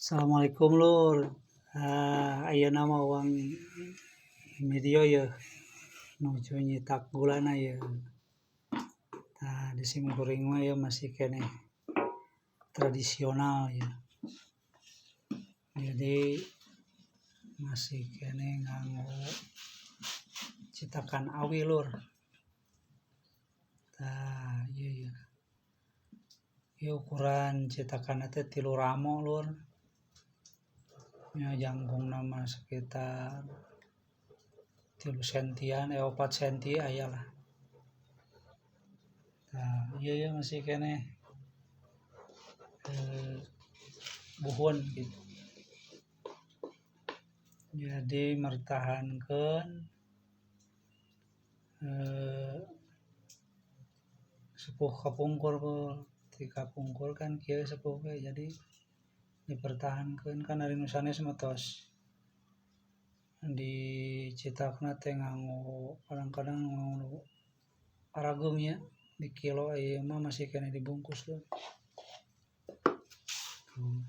Assalamualaikum, Lur. Ayeuna mah urang video yeuh nuju nyitak gulana yeuh. Tah, di simkuring mah ieu masih keneh tradisional ya. Jadi masih keneh nganggo citakan awi, Lur. Tah, ieu yeuh. Ieu ukuran citakanna teh 3 ramo, Lur. Nya, jangkungna mah sekitar 3 sentian, eh, 4 senti aya lah. Tah, ieu ye masih keneh buhun gitu. Jadi mertahankeun sepuh kapungkur, ti kapungkur kan kieu sepuh ge, jadi dipertahankeun. Kan ari nu sanes mah tos dicitakna teh nganggo, kadang-kadang nganggo arageung nya, di kilo. Ieu mah masih keneh dibungkus tuh. Tuh.